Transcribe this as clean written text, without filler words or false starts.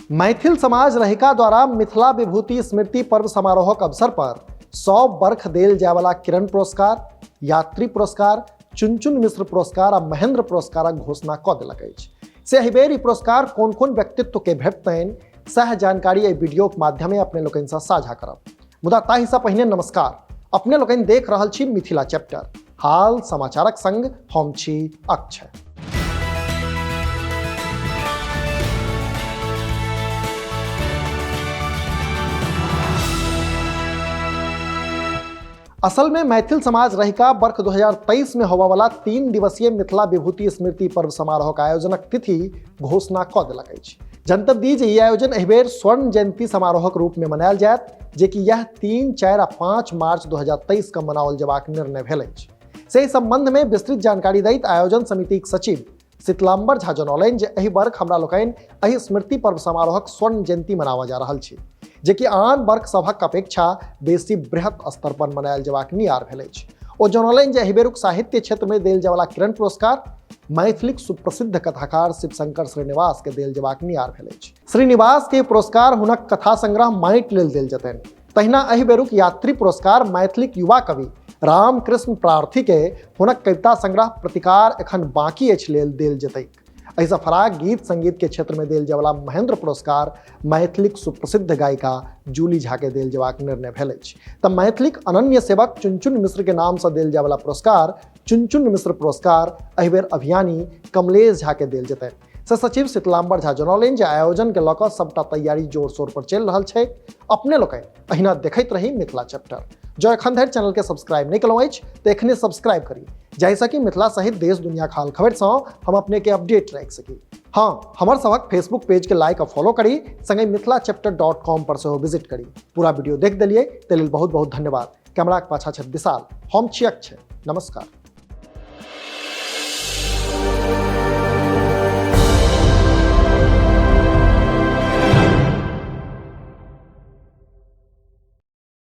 मैथिल समाज रहिका द्वारा मिथिला विभूति स्मृति पर्व समारोहक अवसर पर 100 बर्ख देल जायवला किरण पुरस्कार, यात्री पुरस्कार, चुनचुन मिश्र पुरस्कार आ महेंद्र पुरस्कारक घोषणा कऽ देलक अछि। से एहि बेर ई पुरस्कार कोन कोन व्यक्तित्व के भेटतनि सएह जानकारी एहि वीडियोक माध्यमे अपने लोकनिसँ साझा करब। मुदा ताहिसँ पहिने नमस्कार, अपने लोकनि देख रहल छी मिथिला चैप्टर, हाल समाचारक संग हम छी अक्षय। असल में मैथिल समाज रहिका वर्ष 2023 में होबय वाला 3 दिवसीय मिथिला विभूति स्मृति पर्व समारोह के आयोजनक तिथि घोषणा कऽ देलक अछि। जनतब दी जे ई आयोजन एहि बेर स्वर्ण जयंती समारोहक रूप में मनायल जायत, जे कि यह 3, 4 आ 5 मार्च 2023 के मनाओल जयबाक निर्णय भेल अछि। से संबंध में विस्तृत जानकारी दैत आयोजन समितिक सचिव शीतलाम्बर झा जनौलनि जे एहि वर्ष हमरा लोकनि एहि स्मृति पर्व समारोहक स्वर्ण जयंती मनाबऽ जा रहल छी, जे कि आन वर्ष सभक अपेक्षा बेसी बृहत स्तर पर मनायल जयबाक नियार भेल अछि। ओ जनौलनि जे एहि बेरुक साहित्य क्षेत्र में देल जायवला किरण पुरस्कार मैथिलीक सुप्रसिद्ध कथाकार शिवशंकर श्रीनिवास के देल जयबाक नियार भेल अछि। श्रीनिवास के पुरस्कार हुनक कथा संग्रह माटि लेल देल जेतनि। तहिना एहि बेरुक यात्री पुरस्कार मैथिलीक युवा कवि रामकृष्ण प्रार्थी के हुनक कविता संग्रह प्रतिकार एखन बाकी अछि लेल देल जेतैक। एहिसँ फराक गीत संगीत के क्षेत्र में देल जायवला महेंद्र पुरस्कार मैथिलीक सुप्रसिद्ध गायिका जूली झा के देल जेबाक निर्णय भेल अछि। तऽ मैथिलीक अनन्य सेवक चुनचुन मिश्र के नाम सँ देल जायवला पुरस्कार चुनचुन मिश्र पुरस्कार एहि बेर अभियानी कमलेश झा के देल जेतनि। से सचिव शीतलाम्बर झा जनौलनि जे आयोजन के लऽ कऽ सबटा तैयारी जोर शोर पर चलि रहल छै। अपने लोकनि अहिना देखैत रही मिथिला चैप्टर। जँ एखन धरि चैनल के सब्सक्राइब नहि केलहुँ अछि तऽ एखने सब्सक्राइब करी, जाहिसँ कि मिथिला सहित देश दुनियाक हाल खबरिसँ हम अपने के अपडेट राखि सकी। हाँ, हमर सभक फेसबुक पेज के लाइक आ फॉलो करी, संगहि मिथिला चैप्टर डॉट कॉम पर सेहो विजिट करी। पूरा वीडियो देख देलियै ताहि लेल बहुत बहुत धन्यवाद। कैमराक पाछा छथि विशाल, हम छी अक्षय, नमस्कार।